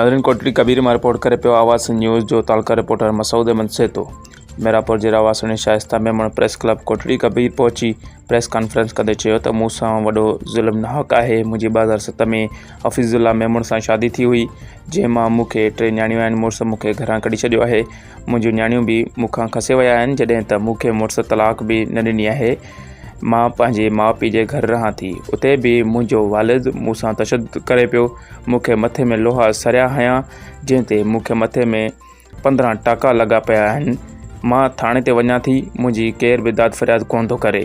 ناظرين ڪوٽڙي ڪبير مان رپورٽ ڪري پيو آواز سنڌ نيوز جو تعلقه رپورٽر مسعود احمد سهتو ميراپور جي رهواسڻي شائسته ميمڻ پريس ڪلب ڪوٽڙي ڪبير پهچي پريس ڪانفرنس ڪندي چيو ته مون سان وڏو ظلم ناحق آهي منهنجي 2007 ۾ حفيظ الله ميمڻ سان شادي ٿي هئي جنهن مان مون کي ٽي نياڻيون آهن مڙس مون کي گهران ڪڍي ڇڏيو آهي منهنجون نياڻيون به مون کان کسي ويا آهن جڏهن ته مون کي مڙس طلاق به نه ڏني آهي مان پنهنجي ماء پيء جي گهر رهان ٿي اتي به منهنجو والد مون سان تشدد ڪري پيو مون کي مٿي ۾ لوها سريا هنيا جنهن تي مون کي مٿي ۾ 15 ٽاڪا لڳا پيا آهن مان ٿاڻي تي وڃان ٿي منهنجي ڪير به داد فرياد ڪونه ٿو ڪري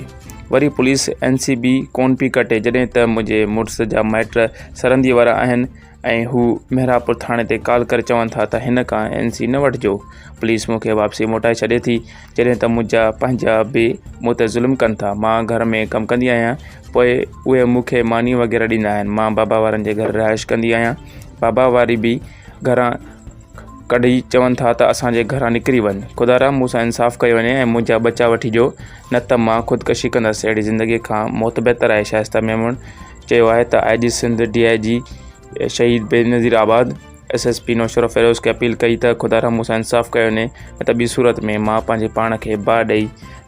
وري پوليس اين سي بي ڪونه پئي ڪٽي جڏهن ته منهنجي مڙس جا مائٽ سرندي وارا آهن ۽ هو محرابپور ٿاڻي تي ڪال ڪري چون ٿا ته هن کان اين سي نه وٺجو، پوليس مون کي واپسي موٽائي ڇڏي ٿي، جڏهن ته منهنجا پنهنجا به مون تي ظلم ڪن ٿا، مان گهر ۾ ڪم ڪندي آهيان، پوء اهي مون کي ماني وغيره ڏيندا آهن، مان بابا وارن جي گهر رهائش ڪندي آهيان، بابا واري به گهران ڪڍي چون ٿا ته اسان جي گهران نڪري وڃ، خدارا مون سان انصاف ڪيو وڃي ۽ منهنجا ٻچا وٺي ڏيو نه ته مان خودڪشي ڪندس، اهڙي زندگي کان موت بهتر آهي، شائسته ميمڻ چيو آهي ته I G Sindh, D I G Shaheed Benazirabad, S S P Naushahro Feroze کي اپيل ڪئي ته خدارا مون سان انصاف ڪيو وڃي نه ته ٻي صورت ۾ مان پنهنجي پاڻ کي باهه ڏئي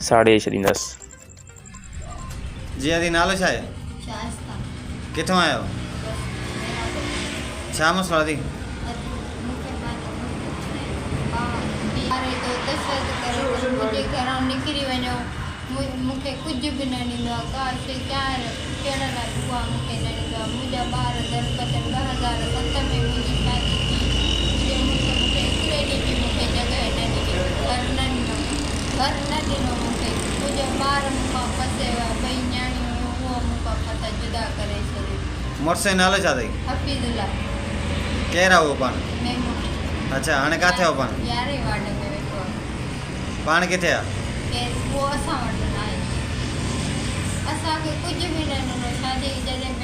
ساڙي ڇڏيندس. جي ادي نالو ڇا آهي؟ شائسته. ڪٿون آيا آهيو؟ بس ميرا ڇا مسئلو ادي؟ ادي مون کي پنهنجو مڙس ماري ٿو تشدد ڪري ٿو منهنجي گهران نڪري وڃو مون کي ڪجهه به نه ڏيندو آهي ڪا شيء چانهه پيئڻ لاء به اها مون کي نه ڏيندو آهي منهنجا ٻار درپدر 2007 ۾ منهنجي شادي ٿي منهنجي مڙس مون کي هڪڙي ڏينهن به مون کي جڳهه نه ڏني گهر نه ڏنو گهر نه ڏنو مون کي منهنجا ٻار مون کان پسي ويا ٻئي نياڻيون هيون اهو مون کان پتا جدا ڪري ڇڏيو. مڙس جو نالو ڇا اٿئي؟ حفيظ الله. ڪير آهي اهو پاڻ؟ ميمڻ. اڇا هاڻي ڪاٿي آهي اهو پاڻ؟ يارهين وارڊ ۾ ويٺو آهي. پاڻ ڪٿي آ؟ ڪير اهو اسان وٽ ناهي. اسان کي ڪجهه به نه ڏنو شادي جڏهن.